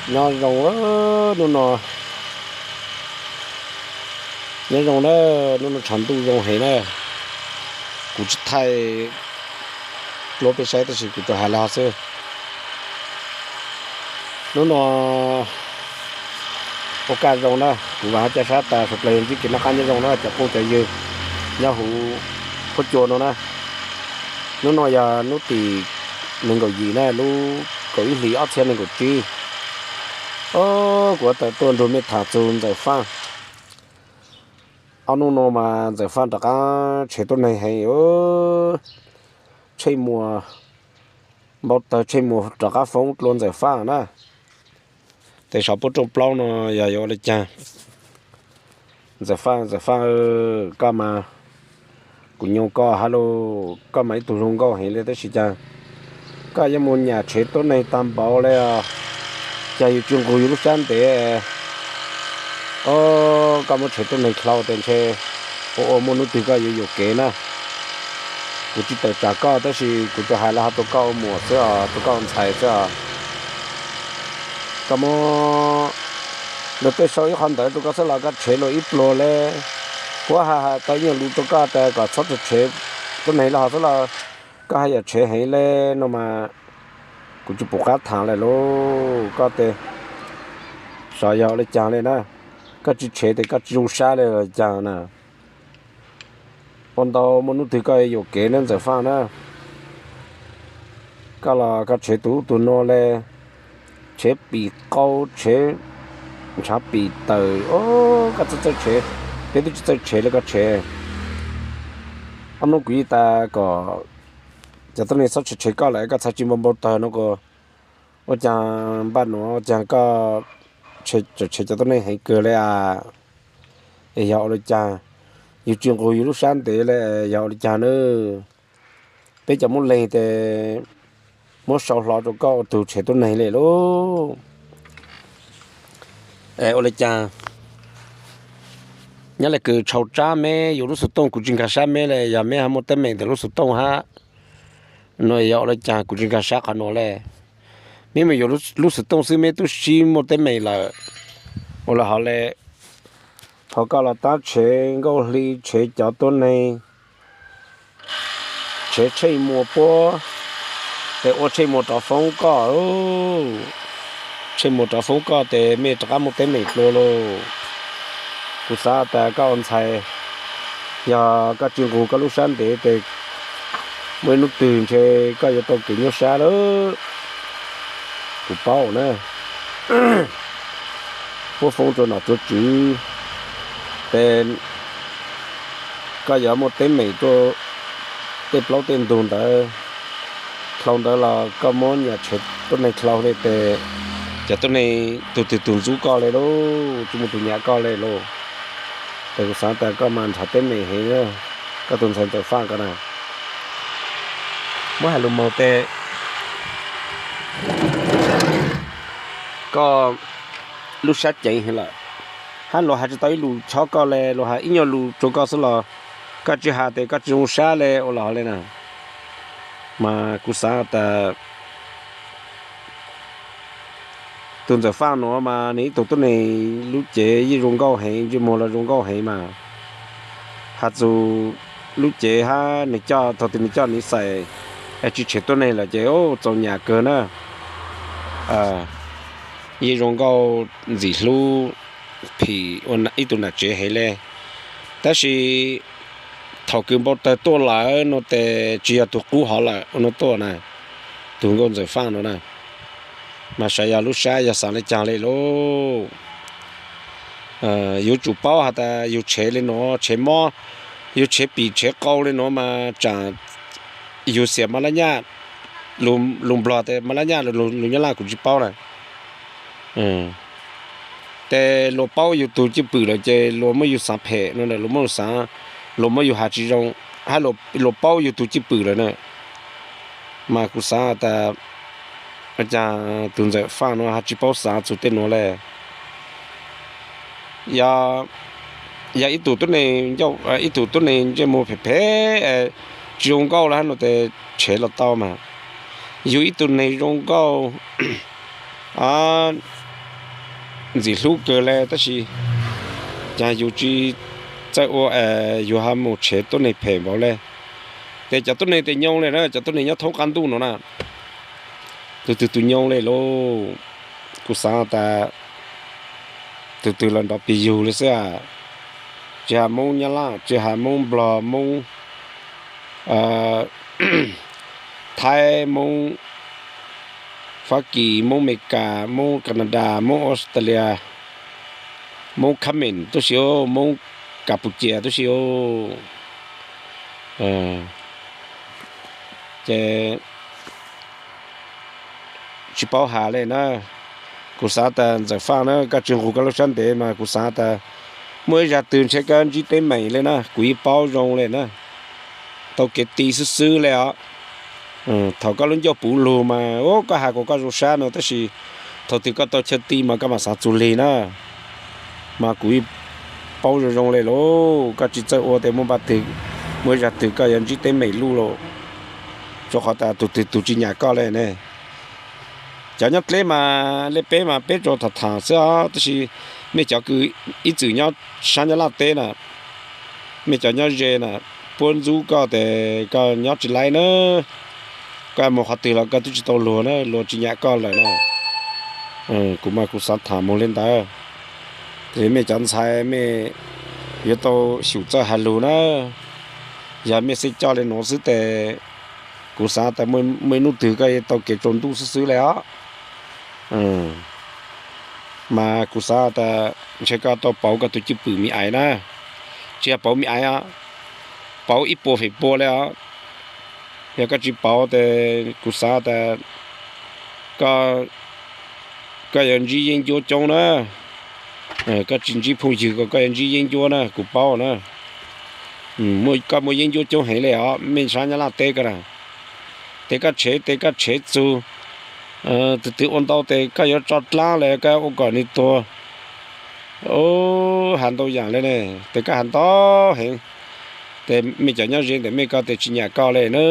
Nyob zoo, hnub no, nyob zoo na, hnub no tshav ntuj zoo heev na. Kuv tsis thaij rau peb saib tab sis kuv tsuas hais li no xwb. Hnub no ua kaj zoo na, kuv vam hab ca sab tas suav dlawg ntsib kev noj qab nyob zoo na cov phooj cov ywg nyob huv qhuab cua no na. Hnub no yog hnub tim nees nkaum yim na, lub kaum ib hlis ob txhiab nees nkaum tsib. Kuv tawm tuaj nrug mej tham txug Ntxawm Faaj. Ob hnub no mas Ntxawm Faaj rov qab tshev tuab neeg heev, Tsheej Muas, npau tawg Tsheej Muas rov qab foob dlua Ntxawm Faaj na. Tes saum puab rooj plaub no yog yuav ua li caag? Ntxawm Faaj, Ntxawm Faaj, koj mas, kuv nyoo koj hab lauj, koj mas ib tug zoo nkauj heev li tab sis caag koj yuav mus nyam tshev tuab neeg tag npaum le os? Caag yus tsi nqug yus lub sab ntev? Koj muab tshev tuab neeg dlhau tes ntshe ua ua muaj hnub twg koj yuav yuam kev na. Kuv tsis tawm tsam koj tab sis kuv tsuas hais los hab rua koj ua muam xwb os, rua koj ua ntxhais xwb os. Koj muab luag tej sau ib qho ntawv rua koj xwb los koj tshev luag ib pluag le. Kuv has has tau ib nyuag lus rua koj tas kom txhob tshev tuab neeg le hov xwb los koj haj yam tshev heev le no mas kuv tsis pum qab tham lawm lauj. Koj tes xyov yog ua li caag le na, koj tsis tshev tes koj tsis zoo sab le caag na. Ua ntau muaj hnub twg koj yuam kev na Ntxawm Faaj na. Koj los koj tshev tus ub tus no le, tshev pim qau, tshev ntshav pim tawm, koj txawj txawj tshev, peb twb tsis txawj tshev le koj tshev. Ob hnub kuv yeej tas kom cov tuab neeg txhob tshev tshev koj lawm, koj txhais tsis npau npau tawg no ko. Ua caag npaj nuav ua caag koj tseem tshev cov tuab neeg heev kawg le as? Es yog ua li caag? Yus tsis nqug yus lub sab ntev le, yog ua li caag na? Peb cov muab leeg tes muab sau hlo rua koj ua tug tshev tuab neeg le lauj. Ua li caag? Nyob le kws tshau tsab meb yus lub xov tooj kuv tsis nkag sab meb le, yog meb ho muaj teeb meem ntawm lub xov tooj hab no yog ua li caag kuv tsis nkag sab qhov nuav le. Meb mus yuav lub xov tooj xwb meb tub sib muaj teeb meem lawm. Ua li hov le, thov koj los tab tshev Nkauj Hli, tshev cov tuab neeg, tshev Tsheej Muas puab, tes ua Tsheej Muas rov foob koj. Tsheej Muas rov foob koj tes mej rov qab muaj teeb meem dlua lauj. Kuv xav tas koj ua ntxhais, yog koj tsis nqug koj lub sab ntev tes muaj ib hnub twg ntshe koj yuav tau kev nyuaj sab lawm. Kuv paub na, puab foob rua nom rua tswv tes koj yuav muaj teeb meem rua tej plaub tej ntug ntawd. Dlhau ntawd los koj muab nyam tshev tuab neeg dlhau le tes cov tuab neeg tug twg tug ntxub koj le lauj, tsis muaj tug nyam koj le lauj. Tes kuv xav tas koj mas nrhav teeb meem heev, koj tus ntxhais Ntxawm Faaj ko na. Muab hais lus moog tes koj lub sab ceev heev lawm, hab luag has tsis tau ib lus chob koj le, luag has ib nyuag lus rua koj xwb los koj tsis has tes koj tsis zoo sab le ua li hov le na. Mas kuv xav tas tus Ntxawm Faaj nuav mas nws ib tug tuab neeg lub cev yeej zoo nkauj heev, ntsej muag los zoo nkauj heev mas, has txug lub cev hab nws coj, thaum twg nws coj nws xais tsis tshev tuab neeg lawm ces txaus nyam kawg na. Yeej zoo nkauj ntxim hlub phim ua ib tug nam tsev heev le. Tab sis thaum kws npau tawg tuaj lawm no tes tsis yog tug qub hov lawm ua nuav tuaj na, tug nkauj Ntxawm Faaj no na. Mas sav yog lub sab yog xaav le caag le lauj. Yuav tsum paub has tas yug tshev le nuav, tshev mob, yug tshev pim tshev qau le nuav mas tsaam yug xiam mas lab nyaj, lug nplog tes mas lab nyaj, lug nyab laj kuv tsis paub na. Tes luag paub yug tug cwj pwm lawm ces luag muab yug xaav phem no, luag muab yug xaav, luag muab yug has tsis zoo, hab luag paub yug tug cwj pwm lawm na. Mas kuv xaav tas caag tug Ntxawm Faaj nuav has tsis paub xaav txug tej nuav le. Yog ib tug tuab neeg, ib tug tuab neeg ntsej muag phem phem, tsis zoo nkauj le hab no tes tshev los tau mas. Yug ib tug neeg zoo nkauj, ntxim hlub kawg le tab sis cas yus tsis txawj ua, yus ho mus tshev tuab neeg phem npaum le. Ces cov tuab neeg tes nyoo le na, cov tuab neeg nyob thoob qab ntuj no na, tus twg tus nyoo le lauj. Kuv xav tas tus twg los nrov pes yug li xwb. Tsis has Hmoob Nyab Laj, tsis has Hmoob Nplog, Hmoob Thaib, Hmoob Fab Kis, Hmoob Amelikas, Hmoob Kanadas, Hmoob Australia, Hmoob Khamen tuab si, Hmoob Kapucia tuab si. Ces tsis paub has le na. Kuv xav tas Ntxawm Faj na, koj tsis nqug koj lub sab ntev mas kuv xav tas muaj ib zag twg ntshe koj ntsib teeb meem le na, kuv yeej paub zoo le na. Tau kev ti xwb xwb le os. Thaum koj lub ncauj puv lug mas koj has kom koj zoo sab no tab sis thaum twg koj tau chaw ti mas koj mam xav txug lig na. Mas kuv yeej paub zoo zoo le lauj, koj tsis txawj ua tes muaj npaj twg, muaj ib zag twg koj yuav ntsib teeb meem luj lauj. Rau qhov tas tus twg tus tsis nyam koj le ne. Cov nyob dleb mas le peb mas peb tsuas tham tham xwb os, tab sis mej cov kws ib txwm nyob sab Nyab Laj teb na, mej cov nyob ze na, puab ntxub koj tes koj nyob tsis laib na. Koj mus qhov twg los koj twb tsis tau luag na, luag tsis nyam koj lawm na. Kuv mas kuv xav tham mus li ntawd. Tab sis mej cov ntxhais mej yuav tau xyum txawj has lug na. Yog mej xij coj le nuav xwb tes kuv xav tas muaj ib hnub twg koj yuav tau kev tsaus ntuj xwb xwb le os. Mas kuv xav tas ntshe koj tau pauv koj tus cwj pwm me aiv na, tsis yog pauv me aiv os, pauv ib puas feem pua le os. Yog koj tsis pauv tes kuv xav tas koj yuav ntsib yeeb ncuab coob na. Koj tsis ntsib phooj ywg ko koj yuav ntsib yeeb ncuab na, kuv paub na. Koj muaj yeeb ncuab coob heev le os, mej sab Nyab Laj teb ko na. Tes koj tshev tes koj tshev txug, tus twg ua ntau tes koj yuav tso dlaab le koj ua kom nwg tuag. Has ntau yaam le ne, tes koj has ntau heev, tes mej cov nyob ze ntawm mej ko tes tsis nyam koj le na.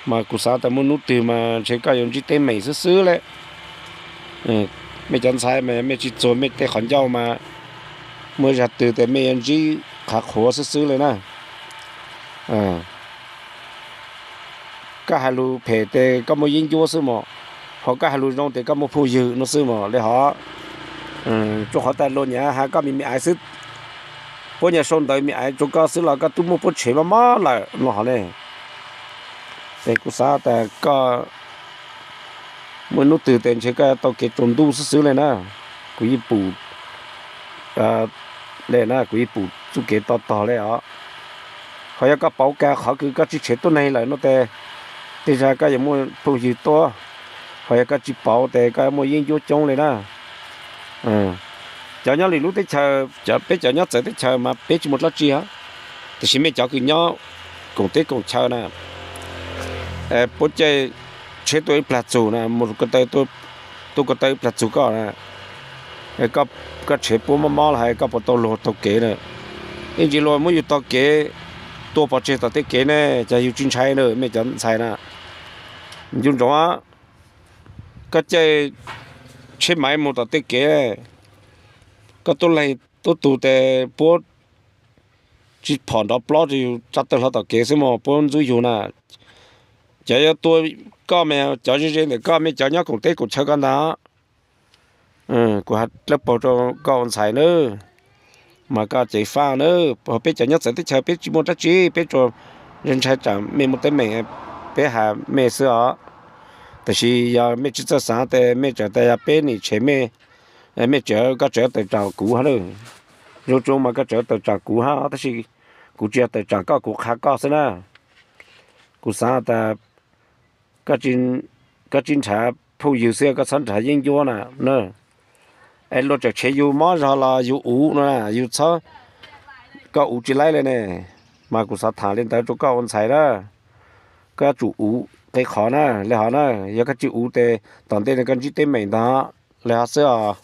Mas kuv xav tas muaj hnub twg mas ntshe koj yuav ntsib teeb meem xwb xwb le. Mej cov ntxhais mas mej tsis txuag mej tej qhov ncauj mas muaj zag twg tes mej yuav ntsib qhav qhuav xwb xwb le na. Koj has lug phem tes koj muaj yeeb ncuab xwb mog, ho koj has lug zoo tes koj muaj phooj ywg no xwb mog le hov. Rua qhov tas luag nyam has koj me me aiv xwb, puab nyam sau ntawv me aiv rua koj xwb los koj twb muaj puab tshev mob mob lawm no hov ne. Tes kuv xav tas koj muaj hnub twg tes ntshe koj tau kev tsaus ntuj xwb xwb le na. Kuv yeej pum le na, kuv yeej pum txuj kev tog tog le os. Ho yog koj pauv kag qhov kws koj tsis tshev tuab neeg lawm no tes tej zag koj yuav muaj phooj ywg tuab. Ho yog koj tsis pauv tes koj muaj yeeb ncuab coob le na. Cov nyob lwm lub teb chaws, peb cov nyob txawv teb chaws mas peb tsis muaj dlaab tsi os, tiam sis mej cov kws nyob koom teb koom chaw na, puab caij tsheb tuaj ib plag txug na, mus ko taw, tuaj ko taw ib plag txug koj na, koj tshev puab mob mob los hais koj puas tau luag taug kev na? Ib ntsis luag muab yug taug kev tua pov tseg tom tej kev ne, cas yug tsis ntshai na mej cov ntxhais na? Ncu ntsoov, koj caij tsheb maiv mus tom tej kev, koj tuab leeg tuab tug tes puab tsis phom nrov plob rua yug tsa tawg hlo tom kev xwb mas puab ntxub yug na. Cov yuav tua koj mas cov ze ze ntawm koj, mej cov nyob koom teb koom chaw koj ntag. Kuv has dlawb paug rua koj ua ntxhais nawb, mas koj ceev faj nawb. Peb cov nyob txawv teb chaws peb tsis muaj dlaab tsi, peb tsuas ntshai tsam mej muaj teeb meem, peb has mej xwb os. Tab sis yog mej tsis txawj xav tes mej tseem tas yog peb nim tshev mej, mej tseem, koj tseem tawm tsam kuv hab na. Zoo tsuas mas koj tseem tawm tsam kuv hab, tab sis kuv tsis yog tawm tsam koj, kuv qha koj xwb na. Kuv xav tas koj tsis nrhav phooj ywg xwb, koj txhob nrhav yeeb ncuab na. Es luag tseem tshev yug mob zog los yug uv no na, yug txhob, koj uv tsis laib le ne. Mas kuv xav tham li ntawd rua koj ua ntxhais na, koj yuav tsum uv qee qhov na, le hov na. Yog koj tsis uv tes tom ntej no koj ntsib teeb meem ntag, le hov xwb os.